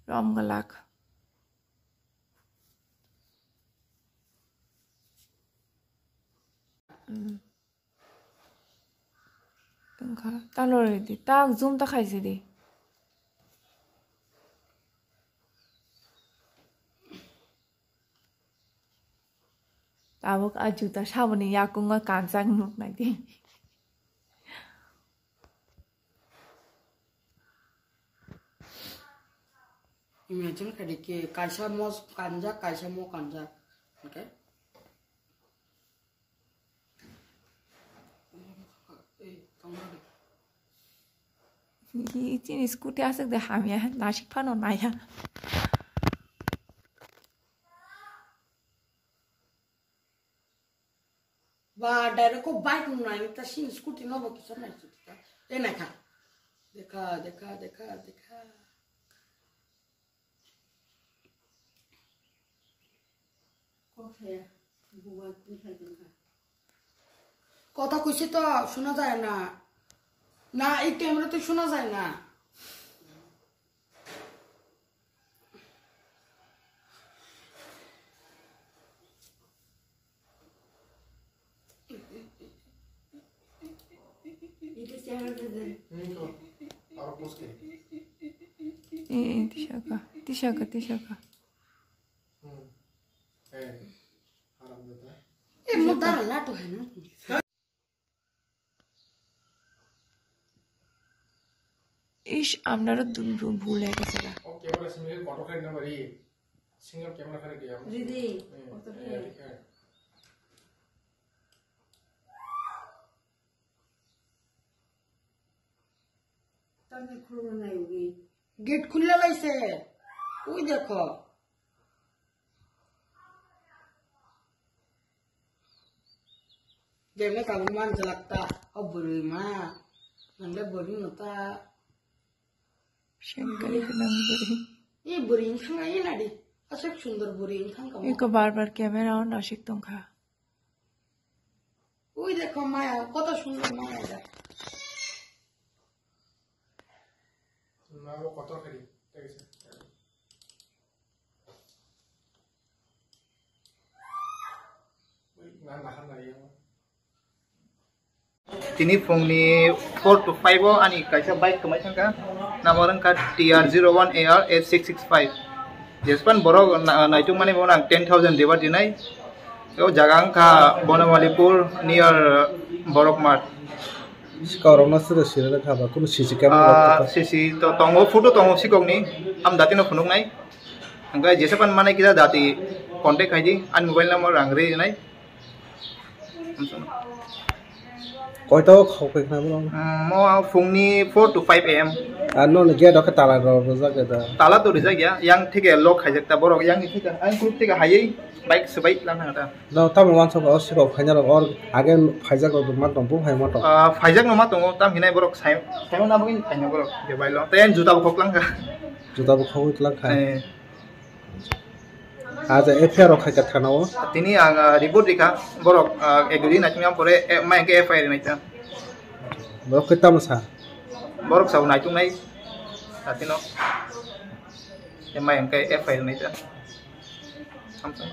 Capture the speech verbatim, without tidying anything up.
Rom galak. Hmm. Tongkha, ta lori di, ta zoom ta khaisi di. Tabuk a juta saboni yakungo kanchak nuknai di. Imagine khaidi ke kaisa mo kanjak, kaisa mo kanjak. Okay? Chini scooty aswk de hamya, nasik phano naiya. Ba direct ko bike no nai ta sin scooty no bo kisa nai ta. E nai kha. Dekha, dekha, dekha, dekha. কথা কইছি তো, শোনা যায় না। না, এই ক্যামেরাতে শোনা যায় না। Eh, eh, tisaka, tisaka, tisaka. Hmm. Eh, haram dada. Eh, mo dara lato hai na. Ish, amnaro dun dun bhul hai gese ga. Okay, wala simi koto khai na bari. Single camera khai dia. Didi, eh, koto khai. Eh, eh. Tamni khulumnai ugwi. Gate khulla laise. Ui dekho. Jemne tabuk manjalak ta, o bwrwi ma. Nang le bwrwi no ta. Sengkari nang bwrwi. I bwrwi wngkha na i nadi. Aswk sundor bwrwi wngkha kamo. Iko bar bar camera o nasik tongkha. Ui dekho maya, koto sundor maya da. Na bo kotor kari, tei se. Ui, na, na, na, ya. Tini phungni four to five o ani kaisa bike kwmai thangkha, number wngkha T R zero one A R eight six six five. Jespan borok na-, naitukmani bono ang ten thousand ribar dinai. O jaga wngkha Bonomalipur near Borok Mart. Sikorokno siro siro kha ba, kunu C C camera Ah, rok tongkha? C C to tongo, photo tongo sikokni, am datino phunuknai. Hingke jesapan manai kisa dati contact khaidi, ani mobile number ang rinai. Koita o khok phai khna borok? Mm, mo phungni four to five A M. Ar no gate o khe tala rok rijak da? Tala to rijak ya, yang thike lock khaijak ta borok, yang thike ang group thike hayai bike swbai lang thang ta. No, tamo wansok o sikok phaina rok or age phaijak rok ma tong, bung hai ma tong. Ah, phaijak no ma tongo, tam hinai borok sai, sai na bugin phaina borok je bai lo. Ten juta bo khok lang kha. Juta bo khogwi tlang kha. Eh. Aja F I R rok khai kha thana o. Tini ang, ah, report rikha, borok, ah, ek dui din naitung yang pore, eh, mai hwnkhe F I R nai ta. Borok khe tamo sa? Borok sa naitung nai. Tatino. Eh, mai hwnkhe F I R nai ta. Samsung.